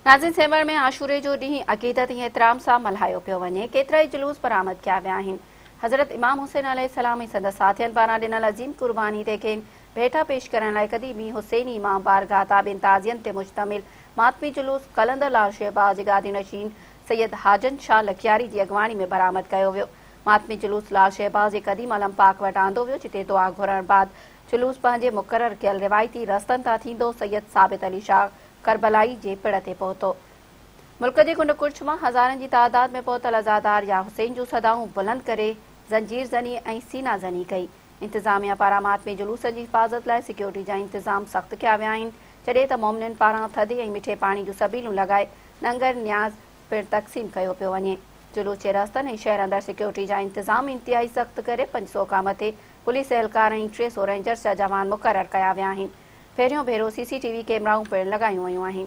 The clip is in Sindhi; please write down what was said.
ناظرين سيوهڻ ۾ عاشوري جو ڏينهن عقيدت ۽ احترام سان ملهايو پيو وڃي، ڪيترائي جلوس برآمد ڪيا ويا آهن. حضرت امام حسين عليه السلام ۽ سندس ساٿين پاران ڏنل عظيم قرباني تي کين ڀيٽا پيش ڪرڻ لاء قديمي حسيني امام بارگاهه تابعين تعزين تي مشتمل ماتمي جلوس قلندر لال شهباز جي گادي نشين سيد حاجن شاهه لڪياري جي اڳواڻي ۾ برآمد ڪيو ويو. ماتمي جلوس لال شهباز جي قديم علم پاڪ وٽ آندو ويو جتي دعا گهرڻ بعد جلوس پنهنجي مقرر ڪيل روايتي رستن تان ٿيندو سيد ثابت علي شاهه ڪربلائي جي پڙ تي پهتو. ملڪ جي ڪنڊ ڪڙڇ مان هزارن جي تعداد ۾ پهتل عزادار يا حسين جون صدائون بلند ڪري زنجير زني ۽ سينا زني ڪئي. انتظاميا پاران ماتمي جلوسن جي حفاظت لاء سيڪيورٽي جا انتظام سخت ڪيا ويا آهن، جڏهن ته مومنين پاران ٿڌي ۽ مٺي پاڻي جون سبيلون لڳائي ننگر نياز پڻ تقسيم ڪيو پيو وڃي. جلوس جي رستن ۽ شهر اندر سيڪيورٽي جا انتظام انتهائي سخت ڪري 500 کان مٿي پوليس اهلڪار ۽ 300 رينجرز جا جوان مقرر ڪيا ويا آهن. پهريون ڀيرو سي سي ٽي وي ڪيمرائون پڻ لڳايون ويون آهن.